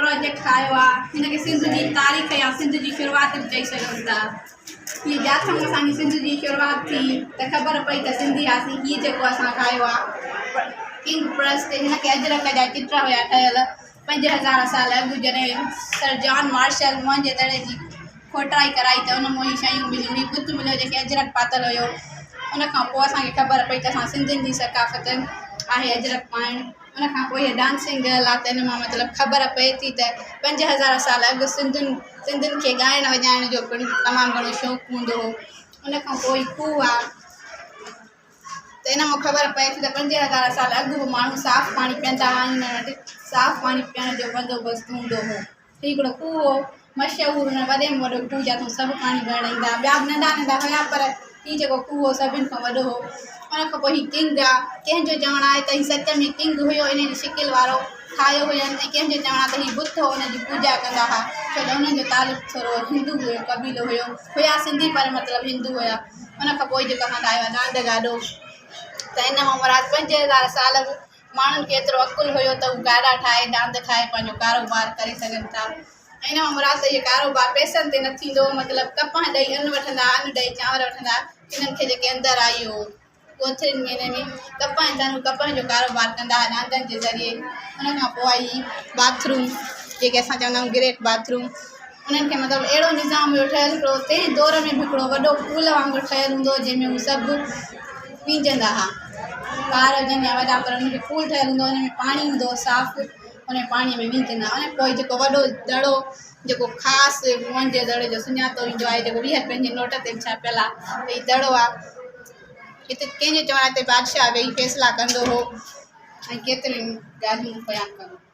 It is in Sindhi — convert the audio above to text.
پروجيڪٽ ٺاهيو آهي. هن کي سنڌ جي تاريخ يا سنڌ جي شروعات به چئي سگهون ٿا. هيء جاٿئون اسان جي سنڌ جي شروعات ٿي ته خبر پئي ته سنڌي هئاسين. هيء جيڪو اسان ٺاهيو آهي ڪنگ پرست، هن کي اجرڪ جا چٽ هيا ٺهيل. 5000 سال اڳ جڏهن سر جان مارشل موهن جي دڙي جي کوٽائي ڪرائي ته ان مان هي شيون مليون. هي بت مليو جنهن کي اجرڪ پاتل هيو. ان کان پوء اسان کي خبر پئي ته اسان سنڌين جي ثقافت آهي اجرڪ پائڻ. ان کان پوء هيء ڊانسنگ گرل آ ته ان مان مطلب خبر پئي ٿي ته 5000 سال اڳ سنڌين سنڌين کي ڳائڻ وڄائڻ جو پڻ تمام گهڻو شوق هوندو هو. ان کان پوء هي کوهه آ ته ان مان خبر پئي ٿي ته 5000 سال اڳ به ماڻهو صاف پاڻي پيئندا هئا ۽ انهن وٽ صاف پاڻي پيئڻ جو بندوبست هوندو هو. هي هڪڙو کوهه هو مشهور ان وڏي ۾ وڏو کوهه جتان سڀ پاڻي ڀرڻ ايندا هئا. ٻيا به ننڍا ننڍا هيا پر هي جيڪو کوهه هو سڀني کان وڏو هو. ان کان پوء هي ڪنگ آ. ڪنهن جو چوڻ آهي ته هي سچ ۾ ڪنگ هيو انهي جي شڪل وارو ٺاهيو هين ۽ ڪنهن جو چوڻ آهي ته هي بت هو ان جي پوڄا ڪندا هئا ڇو ته انهن جو تعلق ٿورو هندو هيو قبيلو هيو هيا سنڌي پر مطلب هندو هيا. ان کان پوء جيڪو اسان ٺاهيو آهي ڏاند گاڏو ته ان مان مراد 5000 سال به ماڻهن کي ايترو عقل هيو ته هو گاڏا ٺاهي ڏاند ٺاهي پنهنجو ڪاروبار ڪري سگهن ٿا. ۽ ان مان مراد ته اهو ڪاروبار پئسن تي نه ٿيندو هو مطلب ڪپهه ڏئي ان وٺندا ان ڏئي چانور وٺندا انهن کي جيڪي اندر آئي هو ڳوٿرين ۾ ان ۾ ڪپهه ۽ تنهن ڪپهه جو ڪاروبار ڪندا هئا ڏاندن جي ذريعي. ان کان پوء آئي باٿ روم جيڪي اسان چوندا آهيون گريٽ باٿ روم انهن کي مطلب اهڙو نظام هيو ٺهيل هڪڙو تنهن دور ۾ به هڪڙو وڏو پول وانگر ٺهيل هوندو هو جنهن ۾ هو سڀ وينجهندا هئا ٻار هجن يا وڏا پر انهن کي پول ٺهيل هوندو هو ان ۾ پاڻي هوندو هو صاف ان پاڻيء ۾ وينجهندا هئا ان پوء جيڪو وڏو دڙو جيڪو خاص موهن جي دڙي جو سڃاتو ويندو آهي جيڪو 20 رپين جي نوٽ تي به ڇاپيل آهي ته هي دڙو آهي هتي ڪنهن جو چوڻ آهي ته بادشاهه ويهي فيصلا ڪندو هو ۽ ڪيتريون ڳالهيون بيان ڪندو هو.